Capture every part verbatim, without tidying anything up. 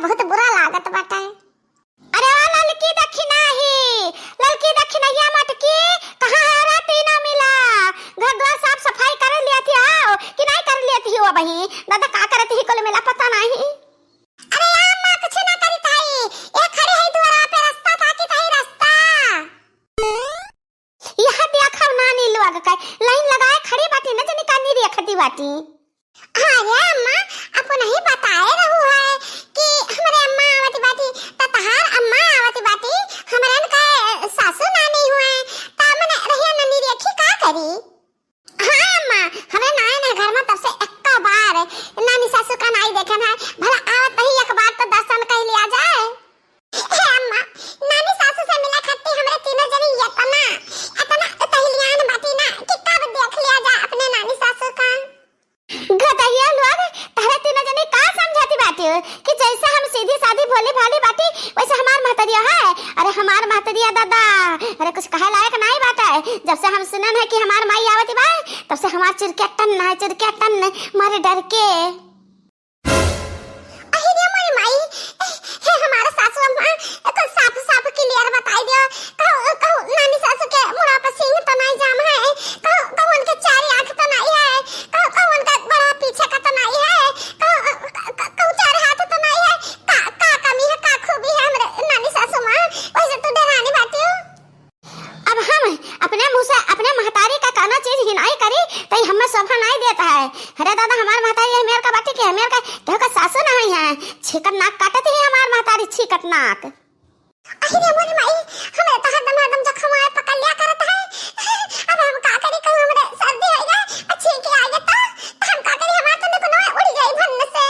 बहुत बुरा लागत बाटे। अरे ओ ललकी दखिनाही, ललकी दखिनहिया मटकी, कहाँ है रे तीनों मिला? घर द्वार साफ सफाई कर लियत हो कि नाहीं कर लियत हो अबहीं? दादा का करत ही कुल मिला पता नाहीं। अरे अम्मा कुछ ना करी ताई, ये खड़ी है दुआरा पे, रास्ता ताकी ताई रास्ता। यह देखा नानी लोग का लाइन लगाए खड़ी बाटी, न जाने का नी देखती बाटी। अरे अम्मा, आपन ही बताए रहू है कि हमरे अम्मा आवत बाटी, त तहार अम्मा आवत बाटी, हमरन का सासू नानी हुए, त मने रहिया नानी देखी का करी? हाँ अम्मा, हमें नाए ना घर में तब से एक्का बार नानी सासू का नाई देखन है, भला आवत नहीं एक बार तो दर्शन कर लिया जाए। हे अम्मा, नानी सासू से मिले खातिर हमरे तीनों जनी एतना, एतना उतहिलियान बाटी ना कि कब देख लिया जा अपने नानी सासू का। गदहिया लोग, तहरे तीनों जनी का समझाती बाटी हो कि जैसे हम सीधी सादी भोली भाली बाटी वैसे हमार महतरिया है? अरे हमार महतरिया दादा, अरे कुछ कहे लायक नाहीं बाटे। जब से हम सुनन है कि हमार माई आवती बा, तब से हमार चिरके टन है, चिरके टन मारे डर के। अहि रे मोरी माई, हे हमार सासू अम्मा, कुछ साफ साफ clear बताई दियो। कहू, कहू नानी सासू के मुड़ा पर सींग तो नाई जाम है, कहू, कहू उनके चार आँख तो नाई है, कहू, कहू उनका बड़ा पीछे का तो नाई है, कहू, कहू चार हाथ तो नाई है, का, का कमी है, का खूबी है हमरे नानी सासू माँ, वैसे तू डेरानी बाटी हो। अब हम अपने मुँह से अपने महतारी का कउनो चीज हिनाई करी, त ई हम्मे शोभा नाई देत है। अरे दादा, हमार महतारी यही मेर का बाटी के, मेर का, केहू का सासू नाई है। छीकत नाक काटत ही हमार महतारी, छीकत नाक। अहि रे मोरी माई, हमरे तो हरदम, हरदम जखम आए पकड़ लिया करत है। अब हम का करी, कहूँ हमरे सर्दी होइगा, आ छींक आइगा तो, तो हम का करी, हमार तो निकुनवा उड़ जाई भन्न से।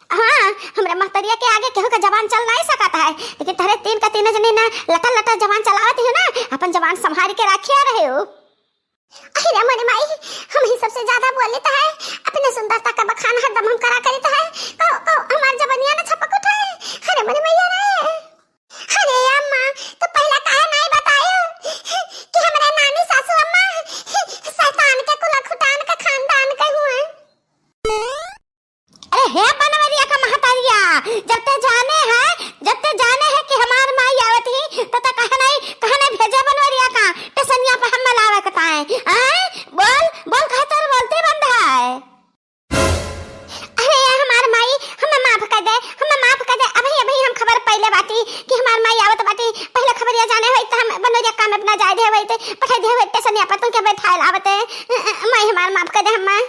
हाँ, हमरे महतरिया के आगे केहू का जबान चल नाई सकत है, लेकिन तहरे तीन का तीनों जनी ना लटर लटर जबान चलावत ही ना, अपन जबान संभाल के रखिया रहे हो। अहि रे मोरे माई, हम ही सबसे ज्यादा बोलित है, अपने सुंदरता का बखान हरदम हम करा करित है, कहो, कहो, हमार जबनिया ना छपक उठे। अरे मोरे मैया रे। अरे अम्मा, तू पहला काहे नाई बतायो कि हमरे नानी सासू अम्मा शैतान के कुला खुटान के खानदान के हुए। अरे हे बनवरिया का महतरिया, जब ते जाने है, जब ते जाने है कि हमार माई आवत ही, तो ते कहे नहीं, कहे नहीं भेजे बनवरिया का, टेसनिया पे हम लावे के ताए। आए? बोल, बोल, कहे तोर बोलती बंद है। अरे ये हमार माई, हमें माफ कर दे, हमें माफ कर दे। अभी, अभी हम खबर पहले बाटी कि हमार माई आवत बाटी, पहले खबरिया जाने होई तो हम बनवरिया काम अपना जाए दे होई तो पठाई दे होई टेसनिया पर तुमके बैठाए लावते। अ, अ, माई हमार माफ कर दे हमें।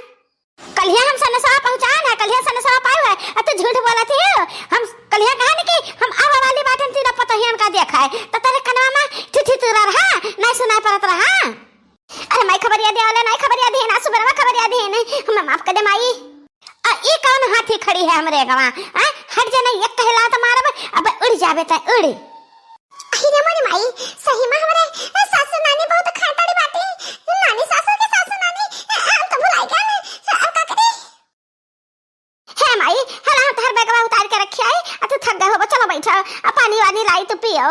कलिया हम सनेसवा पहुँचाए ना, कलिया सनेसवा पाए हुए, आ तू झूठ बोलत ही हो। हम कलिया कहा न कि हम आवे वाली बाटन तीनों पतोहियन का देखा है, तो तेरे कनवा में ठिठी तुरा रहा, नहीं सुनाई पड़त रहा। अरे माई खबरिया दे वाले, नहीं खबरिया दी ना, सुबह में खबरिया दी नहीं, हमें माफ कर दे माई। आ ई कौन हाथी खड़ी है हमरे गवा? आ, हट जा नहीं, एक कहला तो मारब, अब उड़ जाबे तै उड़। अहि रे मोरी माई, सही में हमरे सासू नानी बहुत खाटाड़ी बाटी। नानी सासू के सासू नानी, हम तो भुलाई गए, अब का करी? हे माई, हला हम तोहर बैगवा उतार के रखे आई, आ तू थक गए हो, चलो बैठो, आ पानी वानी लाई तू पियो।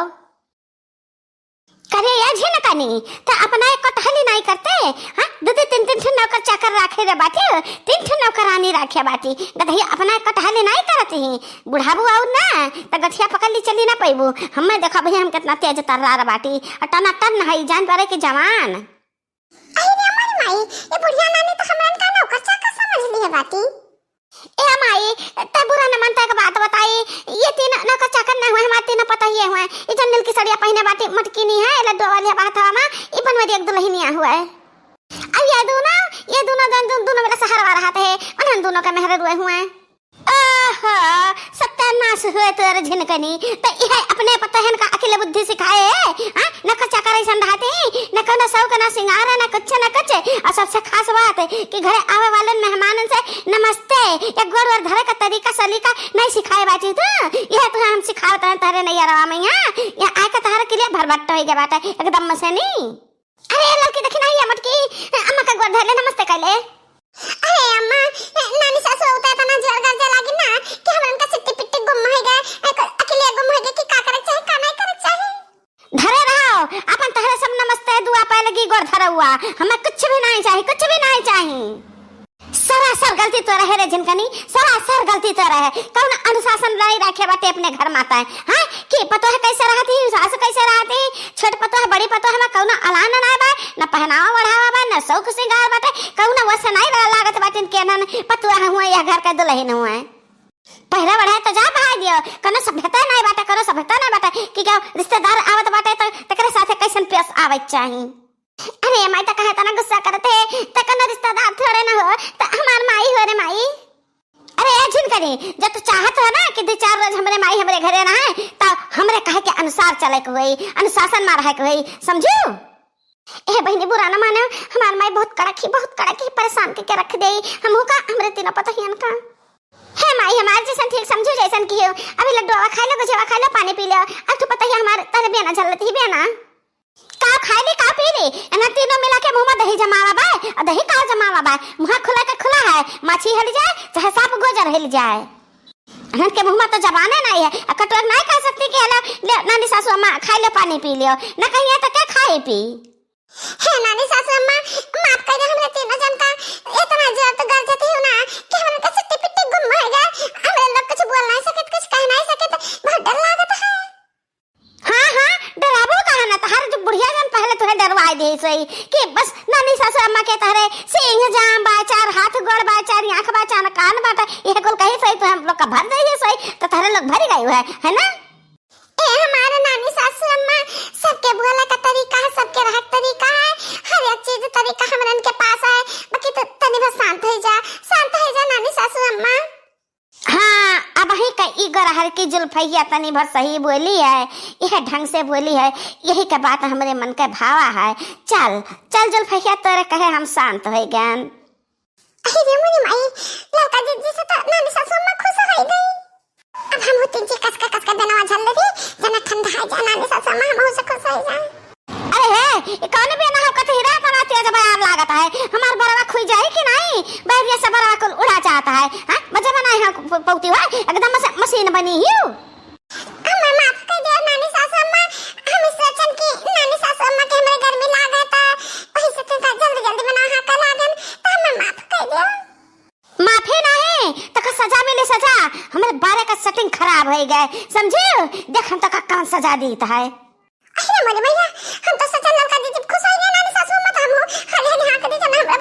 करे ये झिनकनी, त अपना एक कटहली नाई करते, हाँ? दो दो तीन तीन ठे नौकर चाकर राखे रे बाटी, तीन ठे नौकरानी राखे बाटी, गदही अपना एक कटहली नाई करत ही, बुढ़ाबू आउर ना, त गठिया पकड़ ली चली ना पैबू। हमें देखा भैया हम कितना तेज तर्रार बाटी, और टनाटन है जान पड़े के जवान। अहि रे मोरी माई, ये बुढ़िया नानी तो हमरन का नौकर चाकर समझ लिए बाटी। ए माई, ते बुरा न मन, ते एक बात बताई, ये तीन नौकर चाकर ना हुए, हमार तीनों पतोहिए हुए। ये जंगल की सड़िया पहिने बाटी मटकी नहीं है, लड्डू वाली बात हवा माँ, ये बनवरी एक दुल्हनिया हुए। अब ये दोनों, ये दोनों जन, दोनों, दोनों वाला सहारा रहते हैं, उन्हन दोनों का मेहर रुए हुए। ओहो, सत्यानाश हुए तोर झिनकनी। त इहे अपने पतोहन का अकिल बुद्धि सिखाए, हाँ? नौकर चाकर ऐसन रहते, न कोनो शौक, न सिंगार, न कुछ, न कुछ। और सबसे खास बात कि घरे आवे वाले मेहमानन से नमस्ते, एक गोड़ ओर धरे का तरीका सलीका नहीं सिखाए बाटी तू। यह तो हम सिखावत हैं तहरे नैयरवा में, हाँ? यहाँ आए का तहरे के लिए भरभट्ट हो गया बाटे, एकदम मसेनी। अरे लड़की देखी ना, ये मटकी अम्मा का गोड़ धर ले, नमस्ते कर ले। अरे अम्मा, नानी सासू उता इतना जोर गर्जे लागी ना कि हमरन का सिट्टी पिट्टी गुम हो गए, अकेले गुम हो गए कि का करे चाहे, का नहीं करे चाहे। धरे रहो, अपन तहरे सब नमस्ते दुआ पाए लगी गोड़ धरउआ, हमें कुछ भी नहीं चाही, कुछ भी नहीं चाही। सरा सर गलती तो रहे रे झिनकनी, सरासर गलती तो रहे। कौन अनुशासन नहीं रखे बाटे अपने घर माता है, हाँ? कि पतोह कैसे रहती, सास कैसे रहती, छोट पतोह, बड़ी पतोह में कौन अलान ना बा, न पहनावा ओढ़ावा बा, न शौक सिंगार बाटे, कौन वैसे नहीं ला-, लागत बाटे इनके नन पतोह हुआ या घर का दुल्हन हुआ है। पहरा बढ़ाए तो जा बहाय दियो, कौनो सभ्यता नहीं बाटे, कौनो सभ्यता नहीं बाटे कि क्या रिश्तेदार आवत बाटे तो तकरे साथे कैसन पेश आवे चाही। अरे माई, त काहे तना गुस्सा करत है? त कौनो रिश्तेदार थोड़े ना हो, त हमार माई हो रे माई। अरे ए झिनकनी, जब तू चाहत हो ना कि दो चार रोज हमरे माई हमरे घरे ना है, त हमरे कहे के अनुसार चले के होई, अनुशासन में रहे के होई, समझू? ए बहिनी, बुरा ना माने, हमार माई बहुत कड़क ही, बहुत कड़क ही, परेशान करके रख दे। हमहू का, हमरे तीनों पतोहियन का। हे माई, हमार जैसन ठीक समझू, जैसन की हो। अभी लड्डुआ खाई लो, गुझिया खाई लो, पानी पी लो। अब तू पतोहिया हमार तरे बेना झलती ही बेना। का खाई ली, का पी ली? एना तीनों मिला के मुँह में दही जमावा बा, और दही का जमावा बा? मुँह खुला के खुला है, माछी हल जाए, चाहे सांप गोजर हल जाए। अनहन के मुँह में तो जबाने नहीं है, आ कटोर नहीं कह सकती कि हेलो, ले नानी सासू अम्मा, खाई लो, पानी पी लियो। ना कहिए तो क्या खाई पी? हे नानी सासू अम्मा, माफ कर दे हमरे तीनों जन का। इतना जोर तो गरजत ही हूँ ना कि हमरे का सिट्टी पिट्टी गुम हो गए। हमरे लोग कुछ बोल नहीं सके, कुछ कह नहीं सके, बहुत डर लागत है। हाँ, हाँ, डराबो कहा ना, तहार जो बुढ़िया जन पहले तुहे डरवाए दे सोई कि बस नानी सासू अम्मा के तहरे सिंह जाम बा, चार हाथ गोड़ बा, चार आँख बा, चार कान बाटे, यह कुल कही सोई तो हम लोग का भर दे सोई, तो तहरे लोग भर गए है, है ना? ए हमारे नानी सासू अम्मा, सबके बोला का तरीका है, सबके रहे का तरीका है, हर एक चीज तरीका हमरन के पास है, बाकी तो तनी बस शांत हो जा, शांत हो जा नानी सासू अम्मा। हाँ, अब ही का ई गरहर की जुल्फैया तनी भर सही बोली है, यह ढंग से बोली है, यही का बात हमरे मन के भावा है। चल, चल जुल्फैया, तोरे कहे हम शांत हो गए। अरे रे मोरी माई, ललका जीजी से तो नानी सासू अम्मा खुश हो गई। अब हम होती जी कस के, कस के बेनवा झल लेबी, जना ठंडा है जा नानी सासू अम्मा, हम से खुश हो जा। अरे हे, ये कौन बेना हो कथी रे, कौन तेज बयार लागत है? हमार बरवा खुई जाए कि नहीं? बैरिया से बरवा कुल उड़ा जाता है। हाँ, मजा बनाए हैं प-, पौती हुआ, एकदम मस-, मशीन बनी ही हूँ। अम्मा माफ कर दे नानी सासू अम्मा, हम सोचन कि नानी सासू अम्मा के हमरे घर में लाग है तो वही से तुमका जल्दी जल्दी बना हाँ कर लागन, तो हमें माफ कर दे। माफी नहीं, तका सजा मिले सजा। हमरे बारे का setting खराब हो गए, समझियो? देख हम तका कौन सजा दीत है। अरे मोरे मैया, हम तो सजा ललका जी जब खुश हो गए नानी सासू अम्मा तो हम हाली हाली हाँ कर दी जना हमरा